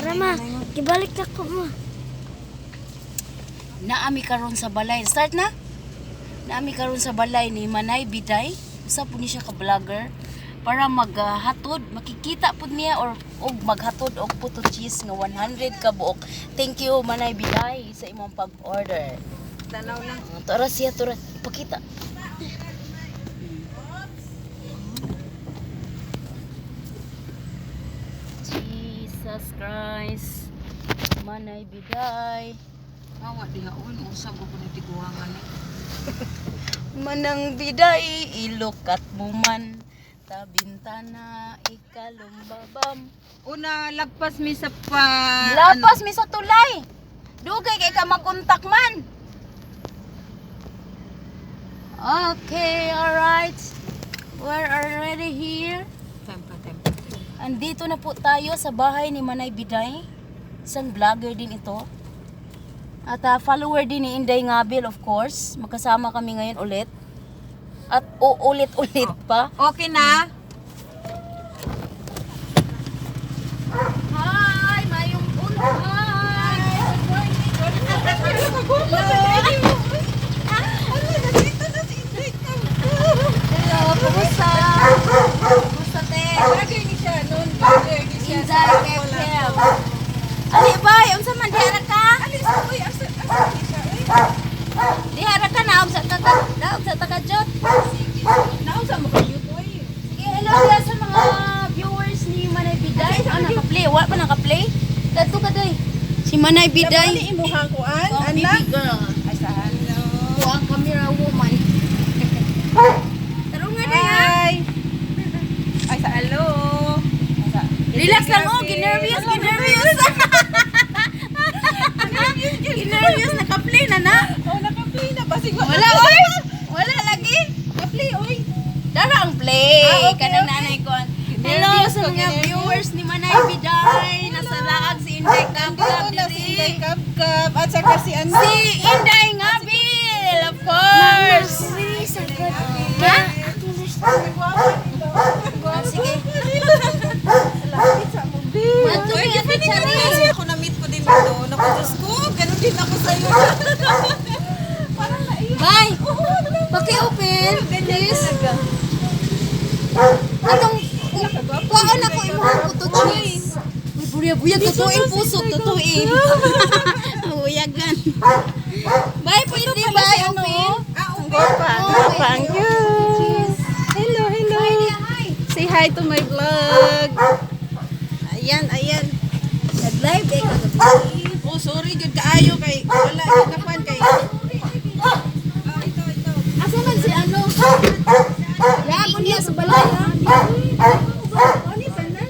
Tara, ma. Gibalik na ko, ma. Naami karon sa balay. Start na. Naami karon sa balay ni Manay Biday. Usa po ni siya ka vlogger para maghatod, makikita pud niya or og maghatod og puto cheese nga 100 ka buok. Thank you, Manay Biday, sa imong pag-order. Tanaw lang. Tara siya, tara. Ipakita. Jesus Christ. Manay Biday. Awa diha on usab ko ni tiguangan ni. Manang biday, ilukat mo man. Tabintana, ikalumbabam. Una lagpas mi sa pa Lapas mi sa tulay. Dugay kay ka makontak man. Okay, alright. We're already here. Tempa tempa. Andito na po tayo sa bahay ni Manay Biday. Isang vlogger din ito. At follower din ni Inday Ngabil, of course. Magkasama kami ngayon ulit. At uulit-ulit pa. Okay na? Hi! Mayong untay! Good morning! Hello! Kumusta? Kumusta, te? Vlogger ni siya noon, vlogger ni siya. Inday, Kev. Ali, bay! Unsa man, diha ra ka? Alis uy, asa asa ni siya uy. Diha ra ka na, unsa ta ka, na, unsa ta ka, Jot? Sige. Naunsa mo kayo uy. Sige, hello diha sa mga viewers ni Manay Biday. Ah, naka-play. Wala pa naka-play? Kadto ka, day. Si Manay Biday. Imuhang kuan, Oh, baby girl. Ay sa hello. Ako ang camera woman. Taro nga day, ha? Hi. Ay sa hello. Relax lang, oh. Ginervyos, ginervyos. Ginervyos, naka-play na na. Oh, naka-play na basig Wala, oy. Wala lagi. Naka-play oy. Dara ang play. Ah, okay, Kanang okay. nanay ko. Hello sa mga viewers ni Manay Biday. Nasa laag si Inday Kabkab Nandito na si Inday diri. Kabkab at saka si ano. Si Inday Ngabil, of course. Really sa good. Ha? Ako Ah, sige. Lapit sa mo, babe. Mato Uy, ni Ate funny ka Charis. kasi. Ako na-meet ko din dito. Naku, Diyos ko, ganun din ako sa'yo. Parang naiyak. Bye. Paki-open, please. Atong kuhaan ako imong puto cheese. Uy, burya buyag tutuin puso, tutuin. Buyagan. Bye, pwede bye, open. Ah, ang gwapa. Oh, Ang cute. Hello, hello. Hi. Say hi to my vlog. Ayan, ayan. Nag-live eh kagabi. Oh, sorry, good kaayo kay wala gyud napan kay. Oh, ito, ito. Asa man si ano? Lagon niya sa balay ha. Ani tanan.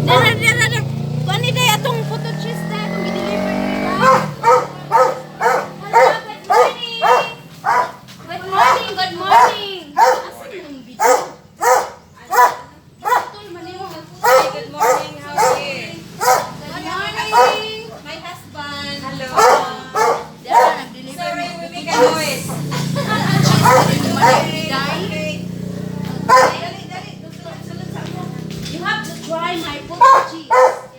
Dara dara dara. Kuan ni day atong puto cheese na atong gi-deliver diri ba? Hello, good morning. Good morning, good morning. Asa yung video? Tol, man mo. Good morning, how are you? Good morning. My husband. Hello. Dara nag-deliver. Sorry, we make a noise. Cheese Okay. Dali, dali. Sulod sa mo. You have to try my puto cheese.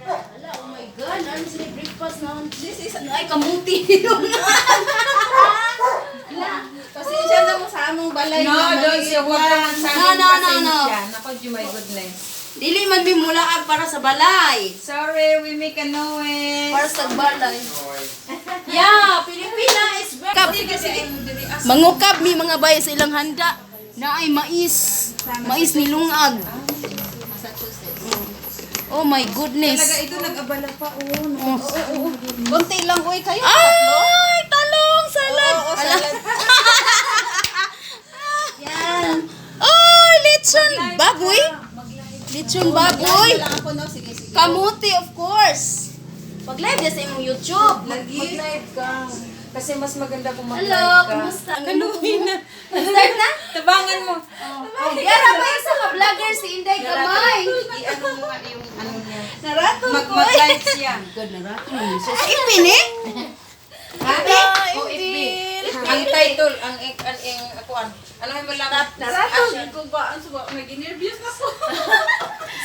Ala, oh my God, ano sila breakfast na? This is Ay, kamuti. Pasensya na mo sa among balay. No, don't say wag ka magsabi No, no, no, no. pasensya. Nako, my goodness. Dili man mi mulaag para sa balay. Sorry, we make a noise. Para sa balay. Yeah, Pilipina is very... Mangukab mi mga bay sa ilang handa. Na ay mais. Mais ni lungag. Oh my goodness. Talaga ito nag-abala pa. Oh, no. Oh. Konti lang uy kayo. Ay, talong salad. Oo, salad. Yan. Oh, lechon baboy. Lechon baboy. Lang ako no, sige sige. Kamuti, of course. Pag-live niya sa imong YouTube. Lagi. Mag-live ka. Kasi mas maganda kung mag-live Hello, ka. kumusta? Kaluhin na. Start na? Tabangan mo. Oh, yara pa yung sa mga vlogger si Inday Kamay. I-ano mo nga yung ano niya. Narato ko. Mag-live siya. God, narato na siya. Sa ipin eh? Oh, FB. FB Ang title, ang akuan. Ano yung malakat? Naraton ko ba? Ang suba, nag-nervous na ko.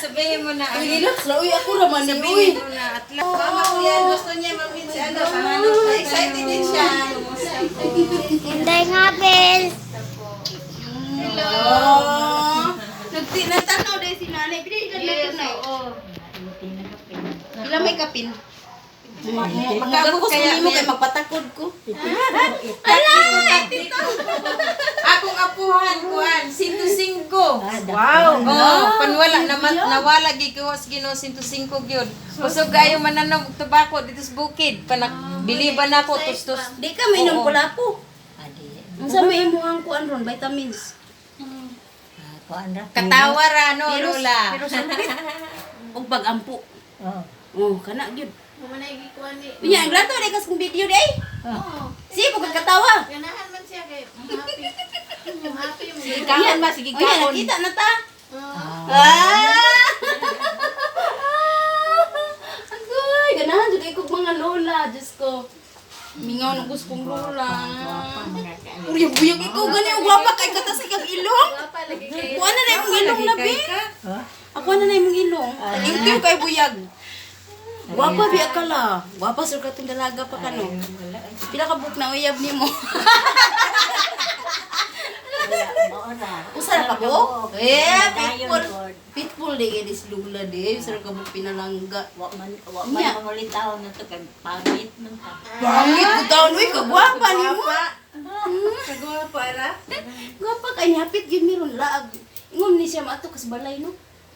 Sabihin mo na. Uy, relax ra uy, ako ra man ni uy. Sabihin mo na. Atla. Mama ko yan, gusto niya mamit si ano. Excited din siya. Hinday nga, Bel. Oh. Nagtinatanaw dahil si nanay. Pila edad na ito na. Pila may kapin? Magkabukos kaya mo kay magpatakod ko. Akong apuhan, kuan, 105. Wow! Oh, panwala naman nawala gi ko sa Ginoo 105 gyud. Kusog kayo mananom og tabako dito sa bukid. Panak biliban nako tustos. Di ka mainom kulapo. Unsa may imuhang kuan ron vitamins? Katawa ra no, Lola. Pero sulpit. Og pag-ampo. Oh, kana gyud. Unya, ang lato di kas kung video di ay. Sige, kung katawa. Ganahan man siya kay happy. Happy mo. Sige kaon ma, sige kaon. Unya, nakita na ta. Ah! Agoy, ganahan jud kay kog mga lola, Diyos ko. Mingaw na gusto kong lola. Uy, buyag ikaw gani og gwapa kay kata sa ikang ilong. Kuha na na imong ilong na bi. Ako na na imong ilong. Thank you kay buyag. Gwapa biya ka la. Gwapa sur katong dalaga pa kano. Pila ka book na uyab nimo. Usa ra ka ko? Eh, pitbull. Pitbull di kay dis lula di. Usa ra ka book pinalangga. Wa man wa man Nya. mangulit taon na to kay pangit man ta. Pangit ko taon uy, kagwapa nimo. Kagwapa ra. Gwapa kay hapit gyud meron laag. Ingom ni siya maato kas balay no.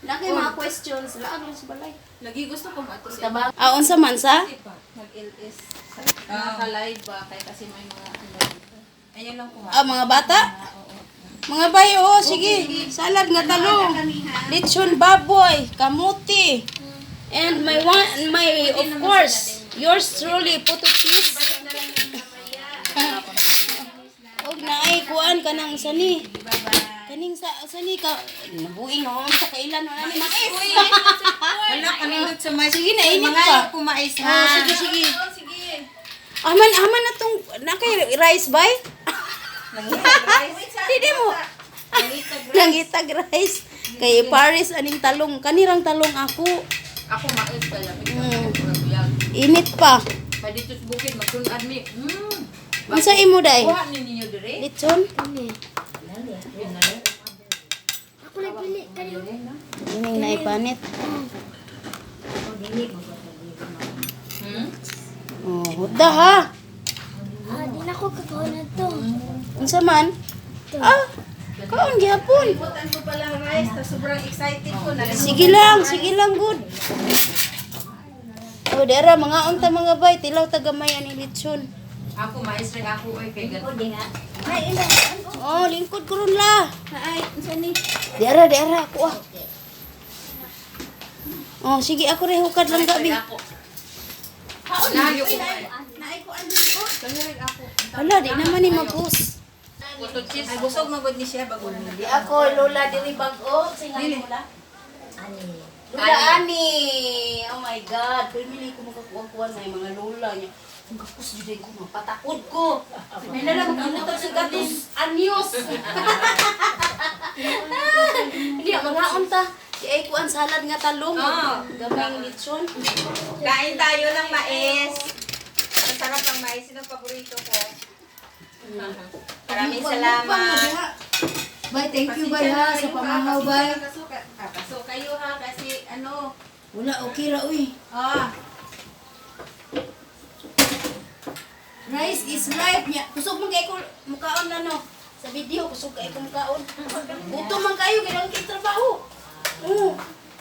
Na kay mga questions, laag lang sa balay. Lagi gusto ko mato siya. Ah, unsa man sa? Mag-LS. Naka-live ba? Kay kasi may mga ano. Ayun lang kuha. Ah, mga bata? Mga bay, oo, sige. Salad nga talong. Lechon baboy, kamuti. And my one, my, of course, yours truly, puto cheese. Og naay kuan kanang sani. Kaning sa sani ka nabuing na sa kailan wala ni mais. Wala kanindot sa mais. Sige na, init Mga pa. ko mais ha. Oh, sige sige. Aman aman na tong na kay rice bay? Hindi mo. Nangitag rice. Kay Paris aning talong, kanirang talong ako. Ako mais pala. Init pa. Pa dito sa bukid magtun-ad mi. Unsa imo day? Kuha ni ninyo dire. Lechon? Ako nagpili kayo. Ining naipanit. Oh, huda ha. Ah, di na ko kakaon na to. Unsa man? Ah, kaon gihapon. Butan ko pala ang rice. Tas sobrang excited ko. Sige lang, good. Oh, dera mga unta mga bay, tilaw tagamay ani lechon. Ako mais rin ako oy kay gan. Oh, lingkod ko ron la. Ay, unsa ni? Dera, dera ako ah. Oh, sige ako rin hukad lang gabi. Layo ko. Hala, di naman ni mabus. Puto cheese. Ay, busog magod ni siya bago. Di ako lola diri bag-o, sa nga lola. Ani. Lola ani. Oh my God, pwede ko makakuha-kuha na yung mga lola niya. Ang gakus jud ko mapatakod ko. May nala magkimutag sa gatos anyos. Hindi mga unta. Di ay kuan salad nga talong. Ah. Gamay lechon. Kain tayo ng mais. Masarap ang mais. Ito ang paborito ko. Maraming salamat. Bye, thank you bye ha sa pamahaw bye. Kaso kayo ha kasi ano. Wala okay ra uy. Ah, Rice is life niya. Kusog man kay ko mukaon na no. Sa video kusog kay ko mukaon. Gutom man kayo kay kay trabaho. Oo.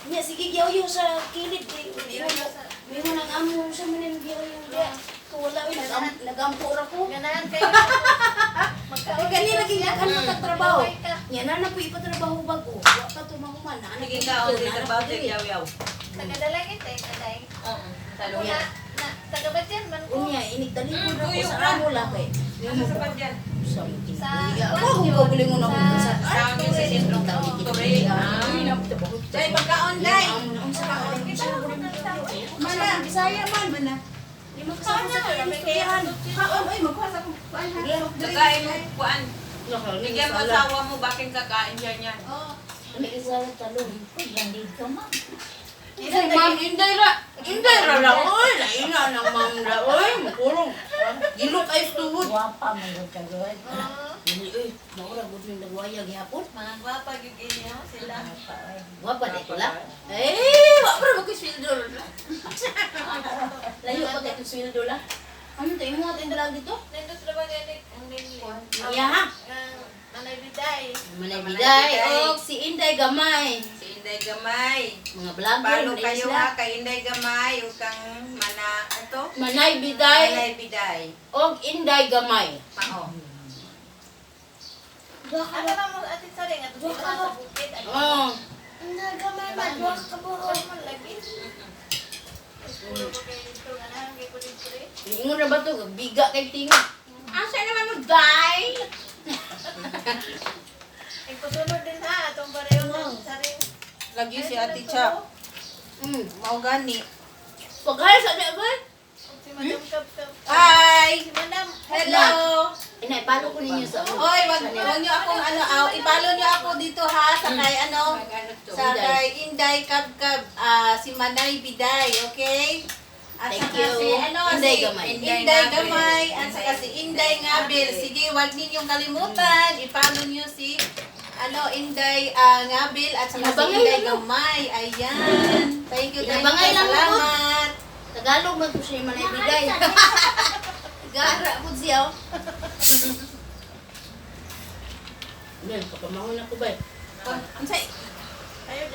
Nya sige giyaw sa kilid kay may mo nang amo sa man ang giyaw diya. Ko wala uy nagampo ra ko. ganahan kayo. Kay kani lagi daghan man kag trabaho. Nya na na po ipatrabaho bag-o. Wa pa to mahuman na Naging kaon din trabaho sa yaw-yaw. Tagadalagit eh, kaday. Oo. Na, na, tagabatyan man ko. Unya inig talikod ra ko Tuyo sa ra. amo la kay. Ano sa pandyan? Sa Sa Ako kung kaugalingon ako sa Sa amin sa sentro. Tore. Day, pagkaon, day. Mana, Bisaya man. Mana. Di man kasabot sa kayang istoryahan. Kaon, oy, magkuha sa akong kuan ha. Soft drink. Kakain mo, kuan. Bigyan mo asawa mo, bakit kakain siya niyan? May isa lang talong. Uy, dito, ma'am. Ay, ma'am, inday ra. Inday ra ra, oy. Laina ng ma'am ra, oy. Mukurong. Gilok ay tuhod. Guwapa man yung kagod. Dili, oy. Maura, gud ning nagwaya gihapon. Mga gwapa gyud inyo sila. Guwapa, oy. Wapa di ko la. Eh, wa pa ra ko sweldo la. Layo pa kay sweldo la. Ano to imo atin dalag dito? Nindot ra ba gani ang name? Iya ha. Ang Manay Biday. Manay Biday og si Inday Gamay. Si Inday Gamay. Mga vlogger Palo na kayo sila. ha, kay Inday Gamay, ug kang mana, ato? Manay Biday Manay Biday. og Inday Gamay. Pao. Duha ka Ano na mo atin sa ring ato sila sa bukid. Ano Oh. Inday gamay ma, duha ka buhok. man lagi. Puro ko kay dito nga na kay ko dito eh. Ingon ra ba to biga kay tinga. Asa naman mo, day? Ay kusunod din ha atong pareho sa ring. Lagi si Ate Cha. Mao gani. Paghay sa di ba? Si Madam Kap Kap. Hi! Si Madam. Hello! Inay, palo ko ninyo sa Hoy, wag wag niyo akong ano, aw, ipalo niyo ako dito ha sa kay ano, sa kay Inday Kabkab, ah, si Manay Biday, okay? At Thank saka you. si ano, Inday si Gamay. Inday Gamay, at saka si Inday Ngabil. Sige, wag ninyong kalimutan, ipalo niyo si ano, Inday Ngabil at saka si Inabangay Inday lang, no? Gamay. Ayan. Thank you. Inabangay lang, no? Salamat. Tagalog man to siya yung Manay Biday. Gara po siya. oh. Yan, pagkamangon ako ba? Unsay?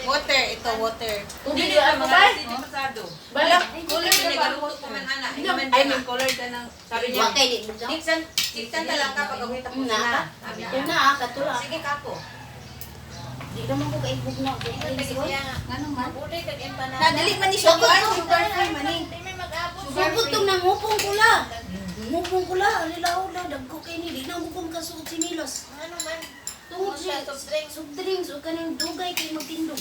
Water, ito water. Tubig Dili ba ka ako mga ba? hindi pasado. Bala. Color na nagaluto ko man ana. I mean, color ka ng Sabi niya, Wa kay di bugaw. Tiksan, tiksan ta lang ka pag ako'y tapos Na. na. Sabi Ito niya. na ah, katula. Sige kako. Di naman ko kaibog na. Siya nga. Ano man? Uli kag empanada. Na dili man ni siya kuan, sugar free man ni. Di may mag-abot. Sugod tong nangupong kula. Ngupong kula, alila-ula, dagko kay ni. Di na ngupong kasuot si Milos. Ano man? Tungod siya, Soft drinks. soft drinks o kaning dugay kay magtindog.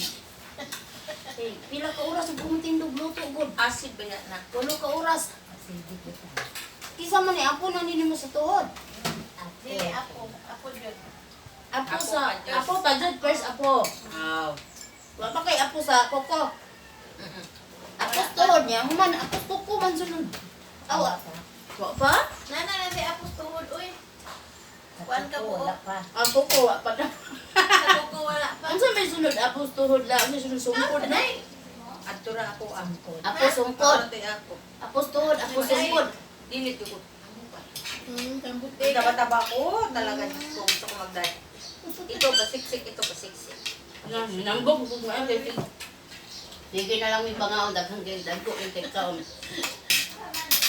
Eh, pila ka oras ug kumtindog luto gud. Acid ba yan na? Walo ka oras. Kisa man ni apo na nini mo sa tuhod. Dili ako. Ako jud. Apo Apo sa pa jud. apo pa jud first apo. Aw. Wa pa kay apo sa koko. Apo sa tuhod niya, human apo sa koko man sunod. Awa. Wa pa? Nana na si Apos tuhod uy. Kuan ka buo. Wala pa. Ang koko wa pa na. Sa kuko wala pa. Unsa may sunod apo sa tuhod la, unsa sunod sungkod na? Adto ra ako ah. Apo sungkod. Ako ako. Apo sa tuhod, apo sungkod. Dili ko. Taba-taba ko talaga Diyos ko gusto ko mag-diet. Ito basiksik, ito basiksik. Nambog ko nga kay sige na lang may pangaon daghang kay dagko yung kaon.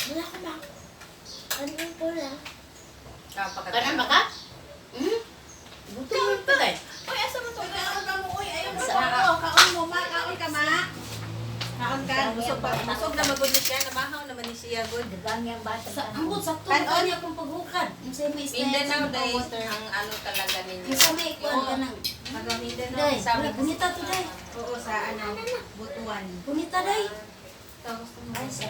Wala ka ma. Ano yung pula? Kapag Kanan ba ka? Buto mo pa kay. Uy, asa mo to? Kaon ka mo, oy, ayaw mo kaon. Kaon mo, ma, kaon ka, ma. Kaon ka, busog pa. Busog na magud ni siya, namahaw naman ni siya gud. Dugang yung bata. Sa ambot sakto Kanon. man niya akong paghukad. Unsa may isda? Mindanao days ang ano talaga ninyo. Unsa may kuan ka nang. Taga Mindanao. Day, Sabi wala, bonita to day. Oo, sa ano, Butuan. Bonita day. Tapos Ay, sa